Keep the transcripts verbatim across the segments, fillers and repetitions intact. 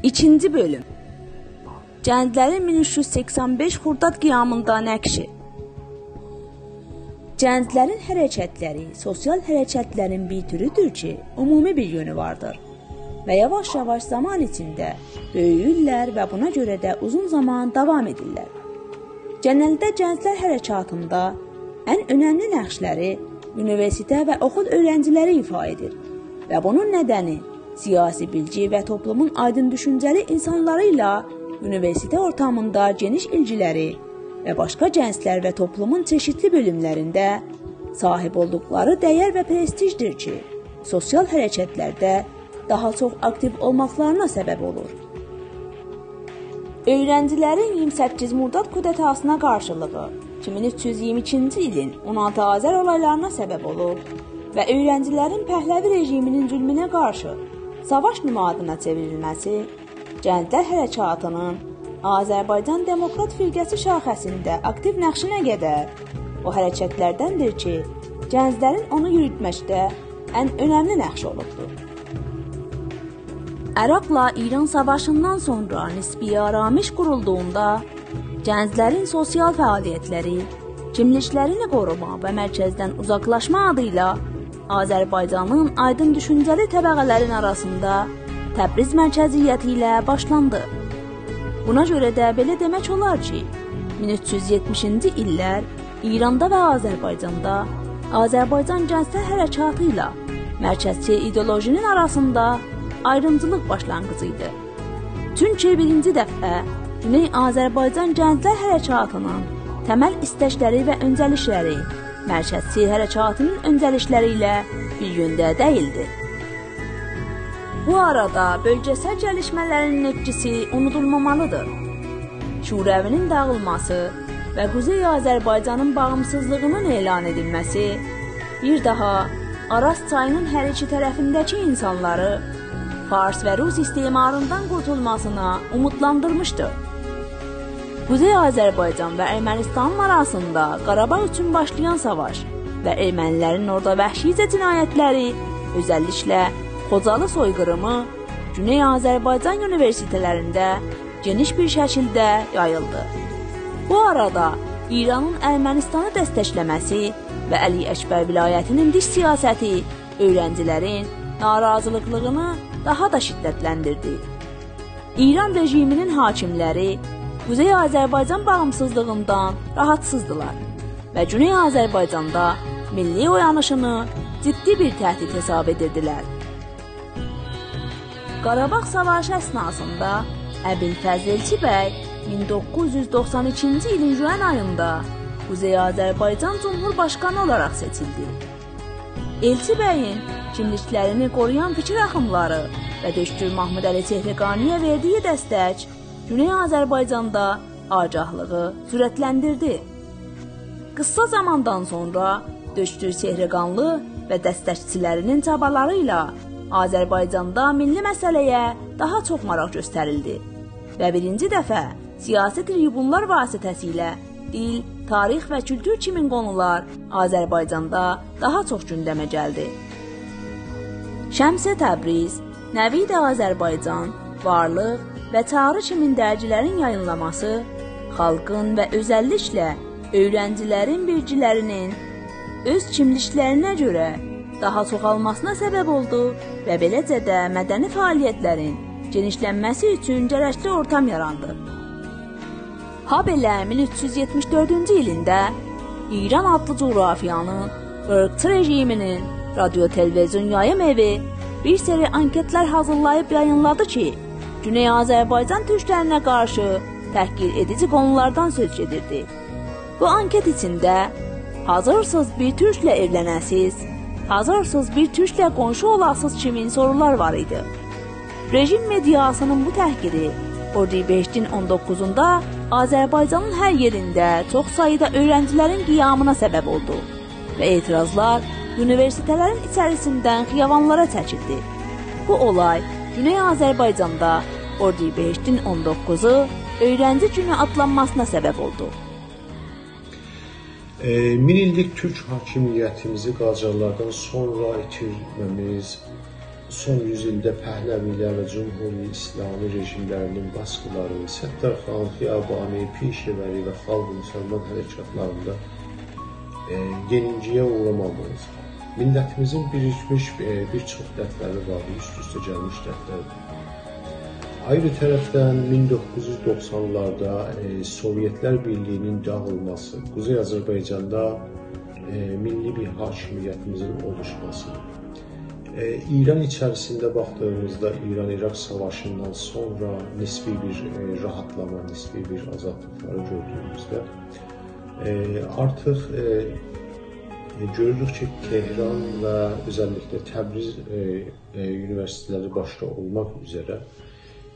ایکینجی بؤلوم. گنجلرین مین اوچ یوز سکسن بئش خرداد قیامیندا نقشی. گنجلرین حرکتلری سوسیال حرکتلرین بیر تورودور کی، عمومی بیر یؤنو واردیر و یاواش-یاواش زامان ایچینده بؤیویورلر و بونا گؤره ده اوزون زامان داوام ائدیرلر. گئنلده گنجلر حرکاتیندا ان اؤنملی نقشلری اونیوئرسیته و اوخول اؤیرنجیلری ایفا ائدیر و بونون ندنی سیاسی بیلگی و توپلومون آیدین دوشونجه‌لی اینسانلاری ایله اونیوئرسیته اورتامیندا گئنیش ایلگیلری و باشقا گنجلر و توپلومون چئشیتلی بؤلوملرینده صاحیب اولدوقلاری دَیر و پرستیژدیر کی، سوسیال حرکتلرده داها چوخ آکتیو اولماقلارینا سبب اولور. اؤیرنجیلرین اییرمی سککیز مرداد کودتاسینا قارشیلیغی کی، مین اوچ یوز اییرمی ایکینجی ایلین اون آلتی آذر اولایلارینا سبب اولوب و اؤیرنجیلرین پهلوی رژیمینین ظلمونه قارشی ساواش نمادینا چئوریلمه‌سی گنجلر حرکاتینین آذربایجان دموکرات فرقه‌سی شاخه‌سینده آکتیو نقشینه قدر او حرکتلردندیر کی، گنجلرین اونو یوروتمکده ان اؤنملی نقشی اولوبدور. عراقلا ایران ساواشیندان سونرا نسبی آرامش قورولدوغوندا گنجلرین سوسیال فعالیتلری، کیملیکلرینی قوروما و مرکزدن اوزاقلاشما آدی ایله آذربایجانین آیدین دوشونجه‌لی طبقه‌لرین آراسیندا تبریز مرکزیتی ایله باشلاندی. بونا گؤره ده بئله دئمک اولار کی، مین اوچ یوز یئتمیشینجی ایللر ایراندا و آذربایجاندا آذربایجان گنجلر حرکاتی ایله مرکزچی ایدئولوژی‌نین آراسیندا آیریمجیلیق باشلانغیجی ایدی. چونکی بیرینجی دفعه گونئی آذربایجان گنجلر حرکاتی‌نین تمل ایستکلری و اؤنجه‌لیکلری مرکزچی حرکاتی‌نین اؤنجه‌لیکلری ایله بیر یؤنده دئییلدی. بو آرادا بؤلگه‌سل گلیشمه‌لرین ائتکیسی اونودولمامالیدیر. شوروی‌نین داغیلماسی و قوزئی آذربایجانین باغیمسیزلیغی‌نین اعلان ائدیلمه‌سی بیر داها آراز چایی‌نین هر ایکی طرفینده‌کی اینسانلاری فارس و روس استعماریندان قورتولماسینا اومودلاندیرمیشدی. قوزئی آذربایجان و ارمنستانین آراسیندا قاراباغ اوچون باشلایان ساواش و ارمنی‌لرین اورادا وحشیجه جنایتلری، اؤزللیکله خوجالی سوی‌قیریمی، گونئی آذربایجان اونیوئرسیته‌لرینده گئنیش بیر شکیلده یاییلدی. بو آرادا ایرانین ارمنستانی دستکله‌مه‌سی و علی اکبر ولایتی‌نین دیش سیاستی اؤیرنجی‌لرین ناراضیلیقلیغینی داها دا شدتلندیردی. ایران رژیمی‌نین حاکملری قوزئی آذربایجان باغیمسیزلیغیندان راحاتسیزدیلار و گونئی آذربایجاندا میللی اویانیشینی جدی بیر تهدید حساب ائدیردیلر. قاراباغ ساواشی اثناسیندا ابوالفضل ائلچی بی مین دوققوز یوز دوخسان ایکینجی ایلین ژوئن آییندا قوزئی آذربایجان جمهورباشقانی اولاراق سئچیلدی. ائلچی بیین کیملیکلرینی قورویان فیکیر آخیملاری و دوکتور محمودعلی چهرگانی‌یه وئردیگی دستک گونئی آذربایجاندا آگاهلیغی سرعتلندیردی. قیسا زاماندان سونرا دوکتور چهرگانلی و دستکچی‌لری‌نین چابالاری ایله آذربایجاندا میللی مسئله‌یه داها چوخ ماراق گؤستریلدی و بیرینجی دفعه سیاسی تریبونلار واسطه‌سیله دیل، تاریخ و کولتور کیمی قونولار آذربایجاندا داها چوخ گوندمه گلدی. شمس تبریز، نوید آذربایجان، وارلیق و چاغری کیمی درگی‌لرین یایینلانماسی خالقین و اؤزللیکله اؤیرنجی‌لرین بیلگی‌لری‌نین اؤز کیملیکلرینه گؤره داها چوخالماسینا سبب اولدو و بئله‌جه ده مدنی فعالیتلرین گئنیشلنمه‌سی اوچون گرکلی اورتام یاراندی. هابئله مین اوچ یوز یئتمیش دؤردونجو ایلینده ایران آدلی جغرافیانین قیرقچی رژیمی‌نین رادیو تلویزیون یاییم ائوی بیر سری آنکتلر حاضیرلاییب یایینلادی کی، گونئی آذربایجان تورکلرینه قارشی تحقیر ائدیجی قونولاردان سؤز گئدیردی. بو آنکت ایچینده «حاضیرسیز بیر تورکله ائولنه‌سیز؟ حاضیرسیز بیر تورکله قونشو اولاسیز؟» کیمی سورولار وار ایدی. رژیم مئدیاسی‌نین بو تحقیری اردیبهشتین اون دوققوزوندا آذربایجانین هر یئرینده چوخ ساییدا اؤیرنجی‌لرین قیامینا سبب اولدو و اعتراضلار اونیوئرسیته‌لرین ایچریسیندن خیابانلارا چکیلدی. بو اولای گونئی آذربایجاندا اردیبهشتین اون دوققوزو اؤیرنجی گونو آدلانماسینا سبب اولدو. ائ، مین ایللیک تورک حاکمیتیمیزی قاجارلاردان سونرا ایتیرمه‌میز سون یوز ایلده پهلوی‌لر و جمهوری اسلامی رژیم‌لرینین باسقیلاری، ستارخان، خیابانی، پیشه‌وری و خالق مسلمان حرکاتلاریندا، ائ، یئنیلگی‌یه اوغرامامامیز، میللتیمیزین بیریکمیش، ائ، بیر چوخ دردلری واردی، اوست-اوسته گلمیش دردلردیر. آیری طرفدن، مین دوققوز یوز دوخسانلاردا، ائ، سووئتلر بیرلیگینین داغیلماسی، قوزئی آذربایجاندا، ائ، میللی بیر حاکمیتیمیزین اولوشماسی، ائ، ایران ایچریسینده باخدیغیمیزدا، ایران-عراق ساواشیندان سونرا نسبی بیر، ائ، راحاتلاما، نسبی بیر آزادلیقلاری گؤردویوموزده، ائ، آرتیق، ائ، ائ، گؤروروک کی، تهران و اؤزللیکله تبریز، ائ، ائ، اونیوئرسیتئتلری باشدا اولماق اوزره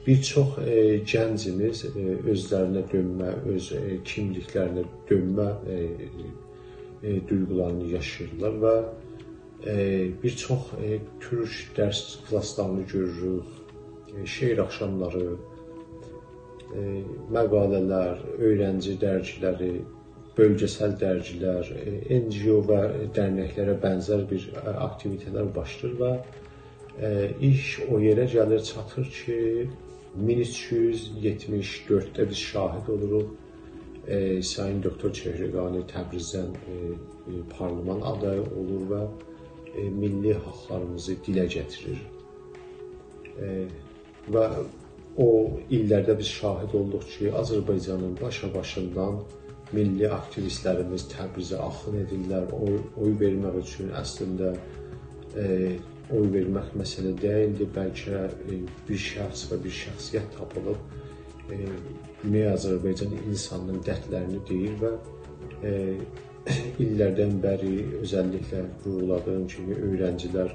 بیر چوخ، ائ، گنجیمیز، ائ، اؤزلرینه دؤنمه، اؤز، ائ، کیملیکلرینه دؤنمه، ائ، ائ، دویغولارینی یاشاییرلار و، ائ، بیر چوخ، ائ، تورک درس کلاسلارینی گؤروروک، ائ، شعر آخشاملاری، ائ، مقاله‌لر، اؤیرنجی درگیلری، بؤلگه‌سل درگیلر، ائ، NGO و درنکلره بنزر بیر، ائ، آکتیویته‌لر باشلاییر و، ائ، ایش او یئره گلیر، چاتیر کی، مین اوچ یوز یئتمیش دؤردده بیز شاهد اولوروق. ائ، سایین دوکتور چهرگانی تبریزدن، ائ، ائ، پارلمان آدایی اولور و، ائ، میللی حاقلاریمیزی دیله گتیریر. ائ، و او ایللرده بیز شاهد اولدوق کی، آذربایجانین باشاباشیندان میللی آکتیویستلریمیز تبریزه آخین ائدیرلر. اوی، اوی وئرمک اوچون اصلینده، ائ، اوی وئرمک مسئله دئییلدی، بلکه، ائ، بیر شخص و بیر شخصیت تاپیلیب، ائ، گونئی آذربایجان اینسانینین دردلرینی دئییر و، ائ، ایللردن بری، اؤزللیکله وورغولادیغیم کیمی، اؤیرنجیلر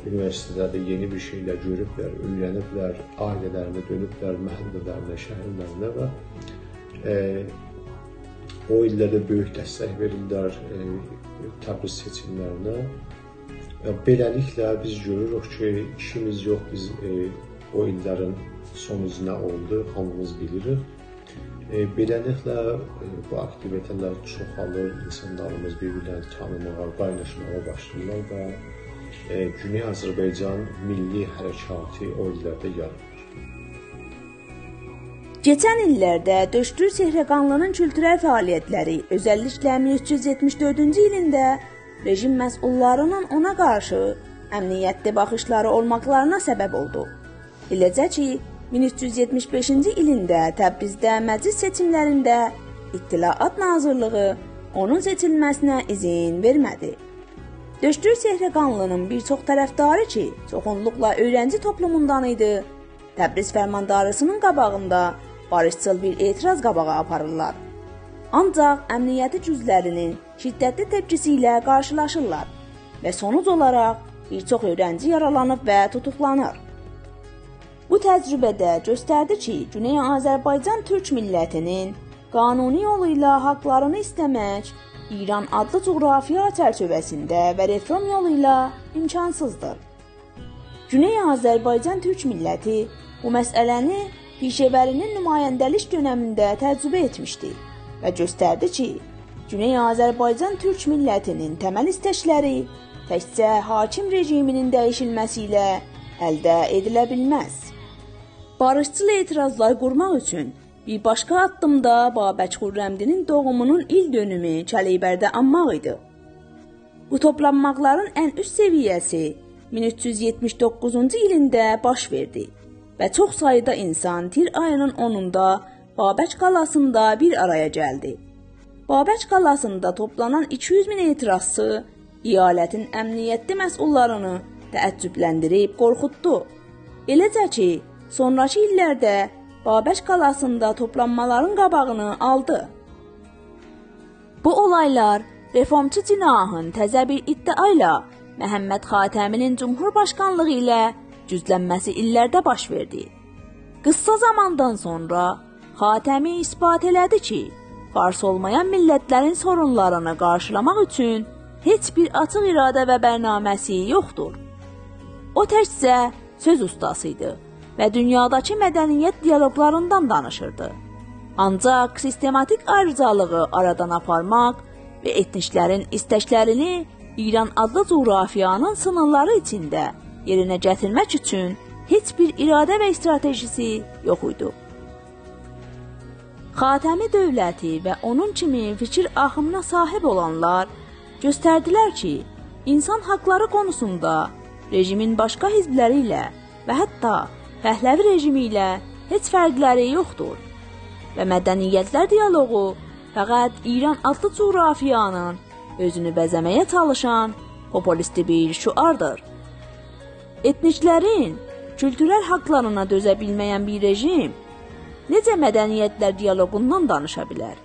اونیوئرسیتئتلرده یئنی بیر شئیلر گؤروبلر، اؤیرنیبلر، عائله‌لرینه دؤنوبلر، محله‌لرینه، شهرلرینه و، ائ، او ایللرده بؤیوک دستک وئریرلر، ائ، تبریز سئچیملرینه. ائ، بئله‌لیکله، بیز گؤروروک کی، ایشیمیز یوخ، بیز، ائ، او ایللرین سونوجو نه اولدو، هامیمیز بیلیریک. ائ، بئله‌لیکله، ائ، بو آکتیویته‌لر چوخالیر، اینسانلاریمیز بیر-بیرلرینی تانیماغا، قایناشماغا باشلاییرلار و، ائ، گونئی آذربایجان میللی حرکاتی او ایللرده یارانیر. کئچن ایللرده دؤکتور چهرگانلی‌نین کولتورل فعالیتلری، اؤزللیکله مین اوچ یوز یئتمیش دؤردونجو ایلینده رژیم مسئوللاری‌نین اونا قارشی امنیتلی باخیشلاری اولماقلارینا سبب اولدو. ائله‌جه کی، مین اوچ یوز یئتمیش بئشینجی ایلینده تبریزده مجلس سئچیملرینده اطلاعات ناظیرلیگی اونون سئچیلمه‌سینه اذن وئرمه‌دی. دؤکتور چهرگانلی‌نین بیر چوخ طرفداری کی، چوخونلوقلا اؤیرنجی توپلوموندان ایدی، تبریز فرمانداری‌سی‌نین قاباغیندا باریشچیل بیر اعتراض قاباغا آپاریرلار. آنجاق امنیتی گوجلری‌نین شدتلی تپکیسی ایله قارشیلاشیرلار و سونوج اولاراق بیر چوخ اؤیرنجی یارالانیب و توتوقلانیر. بو تجربه ده گؤستردی کی، گونئی آذربایجان تورک میللتی‌نین قانونی یولو ایله حاقلارینی ایسته‌مک ایران آدلی جغرافیا چرچیوه‌سینده و رفرم یولو ایله امکانسیزدیر. گونئی آذربایجان تورک میللتی بو مسئله‌نی پیشه‌وری‌نین نماینده‌لیک دؤنمینده تجربه ائتمیشدی و گؤستردی کی، گونئی آذربایجان تورک میللتی‌نین تمل ایستکلری تکجه حاکم رژیمی‌نین دییشیلمه‌سی ایله الده ائدیله بیلمز. باریشچیل اعتراضلار قورماق اوچون بیر باشقا آددیم دا بابک خرمدینین دوغومونون ایل دؤنومو کلیبرده آنماق ایدی. بو توپلانماقلارین ان اوست سویه‌سی مین اوچ یوز یئتمیش دوققوزونجو ایلینده باش وئردی و چوخ سایدا اینسان تیر آیی‌نین اونوندا بابک قالاسیندا بیر آرایا گلدی. بابک قالاسیندا توپلانان ایکی یوز مین اعتراضچی ایالتین امنیتلی مسئوللارینی تعجبلندیریب قورخوتدو. ائله‌جه کی، سونراکی ایللرده بابک قالاسیندا توپلانمالارین قاباغینی آلدی. بو اولایلار رفورمچو جناحین تزه بیر ادعا ایله محمد خاتمی‌نین جمهورباشقانلیغی ایله گوجلنمه‌سی ایللرده باش وئردی. قیسا زاماندان سونرا خاتمی اثبات ائله‌دی کی، فارس اولمایان میللتلرین سورونلارینی قارشیلاماق اوچون هئچ بیر آچیق اراده و برنامه‌سی یوخدور. او تکجه سؤز اوستاسی ایدی و دونیاداکی مدنیت دیالوقلاریندان دانیشیردی. آنجاق سیستماتیک آیریجالیغی آرادان آپارماق و ائتنیکلرین ایستکلرینی ایران آدلی جغرافیانین سینیرلاری ایچینده یئرینه گتیرمک اوچون هئچ بیر اراده و استراتژی‌سی یوخ ایدی. خاتمی دؤولتی و اونون کیمی فیکیر آخیمینا صاحیب اولانلار گؤستردیلر کی، اینسان حاقلاری قونوسوندا رژیمین باشقا حزبلری ایله و حتی پهلوی رژیمی ایله هئچ فرقلری یوخدور و مدنیتلر دیالوقو فقط ایران آدلی جغرافیانین اؤزونو بزه‌مه‌یه چالیشان پوپولیستی بیر شعاردیر. ائتنیکلرین کولتورل حاقلارینا دؤزه بیلمه‌ین بیر رژیم نئجه مدنیتلر دیالوقوندان دانیشا بیلر؟